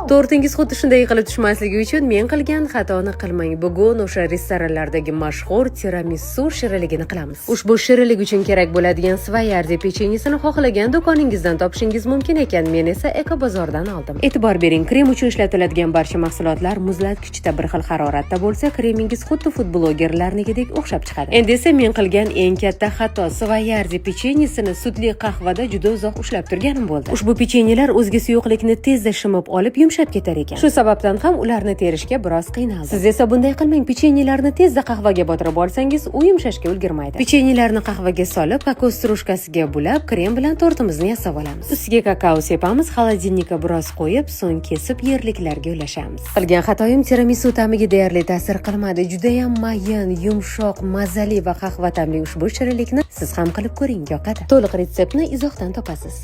Tortingiz xuddi shunday qilib tushmasligi uchun men qilgan xatoni qilmang. Bugun o'sha restoranlardagi mashhur tiramisu shirinligini qilamiz. Ushbu shirinlik uchun kerak bo'ladigan savoyardi pechenyesini xohlagan do'koningizdan topishingiz mumkin ekan. Men esa Ekobozordan oldim. E'tibor bering, krem uchun ishlatiladigan barcha mahsulotlar muzlatgichda bir xil haroratda bo'lsa, kremingiz xuddi food blogerlarnikidek o'xshab chiqadi. Endi esa men qilgan eng katta xato: savoyardi pechenyesini sutli qahvada juda uzoq ushlab turganim bo'ldi. Ushbu pechenyelar o'zga suyuqlikni tezda shimib olib, yumshab ketar ekan. Shu sababdan ham ularni terishga biroz qiynaldim. Siz esa bunday qilmang: pechenyelarni tezda qahvaga botirib olsangiz, u yumshashga ulgurmaydi. Pechenyelarni qahvaga solib, kokos стружка siga bulab, krem bilan tortimizni yasab olamiz. Ustiga kakao sepamiz, холодильник ka biroz qo'yib, so'ng kesib, yerliklarga ulashamiz. Qilgan xatoyim tiramisu ta'miga deyarli ta'sir qilmadi. Judayam mayin, yumshoq, mazali va qahva ta'mli ushbu shirinlikni siz ham qilib ko'ring, yoqadi. To'liq retseptni izohdan topasiz.